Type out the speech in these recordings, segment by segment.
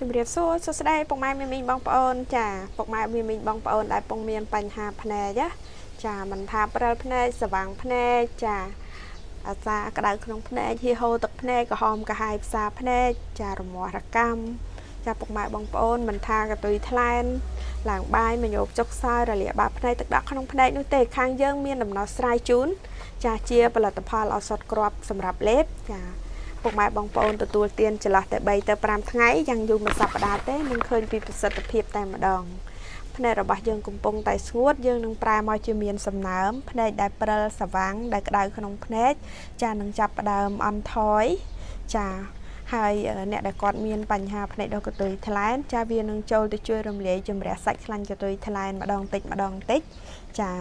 ជំរាបសួរសួស្តីពុកម៉ែមីមីងបងប្អូនចាពុកម៉ែមីមីងបងប្អូនដែលពងមានបញ្ហាភ្នែកណាចាមិនថាព្រិលភ្នែកស្វាងភ្នែកចាអាសាក្តៅក្នុងភ្នែកហៀហូរទឹកភ្នែកក្រហមកាហាយផ្សារភ្នែកចារមាស់រកម្មចាពុកម៉ែបងប្អូនមិនថាកតុយថ្លែនឡើងបាយមញោបចុកសើរលាកបាក់ភ្នែកទឹកដក់ក្នុងភ្នែកនោះទេខាងយើងមានដំណោះស្រាយជូនចាជាផលិតផលឱសថគ្រាប់សម្រាប់លេបចា ពុកម៉ែបងប្អូនទទួលទានចន្លោះតែ3ទៅ5ថ្ងៃយ៉ាងយូរមួយសប្តាហ៍ទេនឹងឃើញពីប្រសិទ្ធភាពតែម្ដងភ្នែករបស់យើងកំពុងតែស្ងួតយើងនឹងប្រែមកជាមានសំណើមភ្នែកដែលព្រិលស្វាងដែលក្តៅក្នុងភ្នែកចានឹងចាប់ផ្ដើមអន់ថយចាហើយអ្នកដែលគាត់មានបញ្ហាភ្នែកដុះកន្ទុយថ្លែនចាវានឹងចូលទៅជួយរំលាយជំរះសាច់ខ្លាញ់កន្ទុយថ្លែនម្ដងតិចម្ដងតិចចា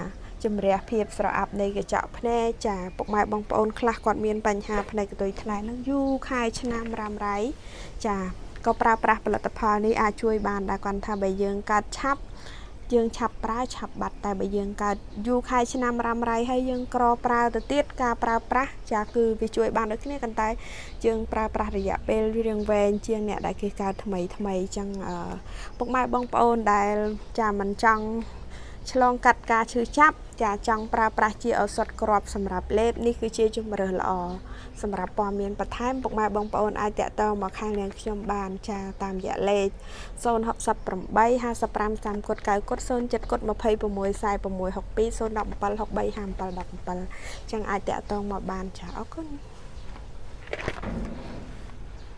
ជំរះភាពស្រអាប់នៃកញ្ចក់ភ្នែកចាពុកម៉ែបងប្អូនខ្លះគាត់មានបញ្ហាភ្នែកកន្ទុយថ្លែននឹងយូរខែឆ្នាំរ៉ាំរ៉ៃចាក៏ប្រើប្រាស់ផលិតផលនេះអាចជួយបានដែរគាត់ថាបើយើងកើតឆាប់យើងឆាប់ប្រើឆាប់បាត់តែបើយើងកើតយូរខែឆ្នាំរ៉ាំរ៉ៃហើយយើងក្រប្រើទៅទៀតការប្រើប្រាស់ចាគឺវាជួយបានដូចគ្នាប៉ុន្តែយើងប្រើប្រាស់រយៈពេលរៀងវែងជាងអ្នកដែលគេកើតថ្មីថ្មីអញ្ចឹងពុកម៉ែបងប្អូនដែលចាមិនចង់ឆ្លងកាត់ការឈឺចាប់ចាចង់ប្រើប្រាស់ជាឱសថគ្រាប់សម្រាប់លេបនេះគឺជាជម្រើសល្អសម្រាប់ព័ត៌មានបន្ថែមពុកម៉ែបងប្អូនអាចតាក់ទងមកខាងនាងខ្ញុំបានចាតាមរយៈលេខ068 55 30គុត9គុត07គុត26 46 62 017 63 57 17ចឹងអាចតាក់ទងមកបានចាអរគុណ។